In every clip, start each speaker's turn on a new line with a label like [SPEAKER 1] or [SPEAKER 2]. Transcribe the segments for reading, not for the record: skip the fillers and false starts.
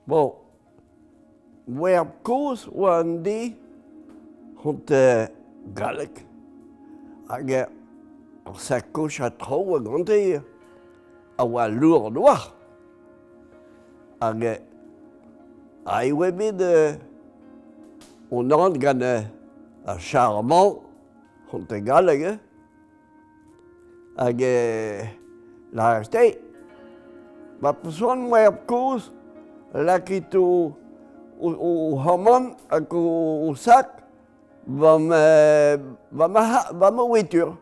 [SPEAKER 1] Bon, Werb kozh oa an deiz hont galleg hag ar sakochañ traoù a gante a oa lourd a-walc'h. Hag aet oa bet hon anv gant ar char-mañ hont galleg hein. Hag lâret eo, ma peus c'hoant meur kozh, lakit ho amann hag ho sak war ma wetur.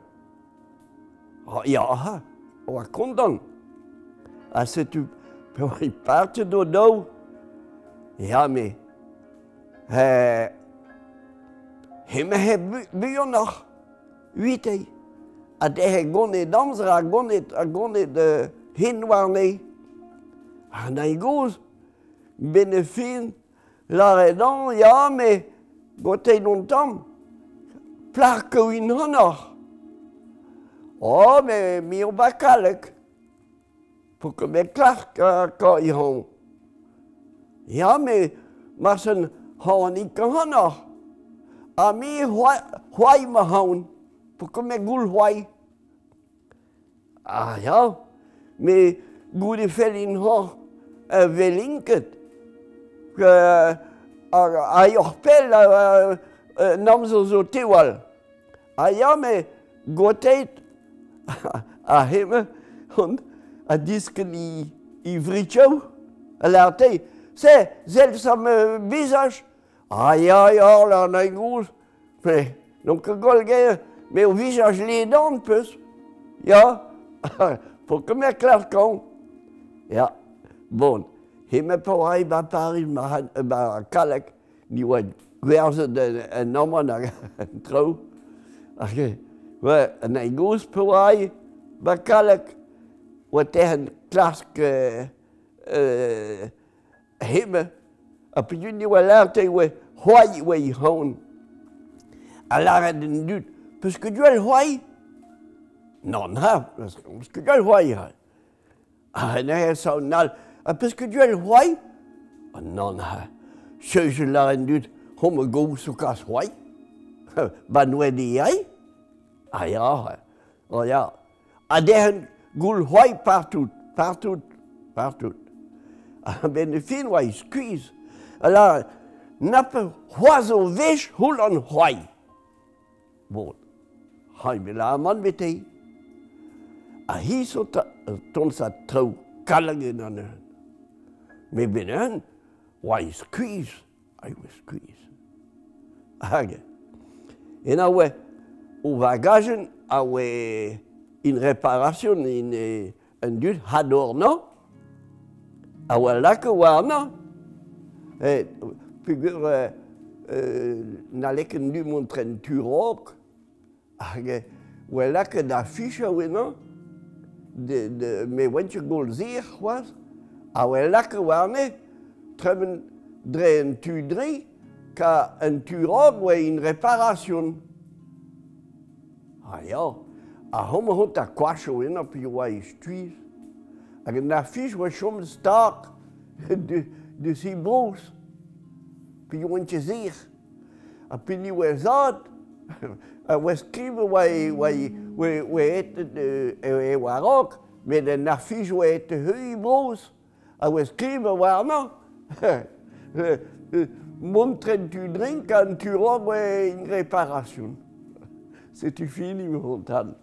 [SPEAKER 1] Ya, oa kontant. Ha setu peoc'h partet o-daou. Ya, me hemañ buanoc'h. Huitei. Ha dezhe gonid amzer ha gonid ha gonid hin warne. Ha nañ gozh, 'benn e fin, lâret añ, ya me, goteit on tamm, plac'h kaouin ac'hanoc'h. Oh, me me o bakalek. Faut ket bet klask kañ hañv. Ya, me marsen hañnik ac'hanoc'h. Ha me c'hoai ma c'haon. Faut ket me goul c'hoai. Ah ya, me goude fellin hoc'h velin ket. A oc'h pell an amzer zo tewal. Ah ya, me goteit ha hemañ a diskenn e vritchoù a lâr dezhi Se, sell ma bizaj. Ah ya, ya, lâr naig gozh. Me n'on ket gwall gaer, me o vizaj ledan 'peus. Ya, faut ket me klask kaoñ. Ya, bon, hemañ pa oa 'ba Pariz 'ba Kallag, Ni oa gwerzhet en amann hag an traoù. Hag ouais, an hini gozh pa oa aet 'ba Kallag oa tec'het klask hemañ. Ha peogwir ni oa lâret e oa c'hoari oa he c'haon. Ha lâret d'an dud, peus ket gwell c'hoari? Nann ha, peus ket gwell c'hoari ha. Ha neuze sav un all, ha peus ket gwell c'hoari? Ah nann, seus lâr an dud, homañ gozh zo kas c'hoari. Ba noet e ai? Ah ya, oh ya. Ha derc'hen goul c'hoari partout, partout, partout. A-benn ar fin oa skuizh. Ha lâret, na pe c'hoazh ur wech c'houlan c'hoari. Bon, c'hai bet amann bete. Ha hi zo tont traoù kalleg en anezhañ. Met benn oa skuizh, a oa skuizh. Hag en a oa o vagajenn a oa in réparation in an dud hadornañ a oa lakaet warnañ peogwir n'halle ket an dud mont tren tu raok hag oa lakaet afichoù ennañ me oant ket gwall sir c'hoazh a oa lakaet warne tremen dre an tu dre ka an tu raok oa in réparation. Ah ya, ha homañ hont ar koachoù ennañ pe oa e skuizh. Hag an afich oa chomet stag deus he brozh, pe oant ket sir. Ha p'hini oa zad, a oa skrivet oa oa oa aet e war-raok, met an afich oa aet he brozh. A oa skrivet warnañ mont tren tu drink an tu raok oa en réparation. Setu fini mon tad.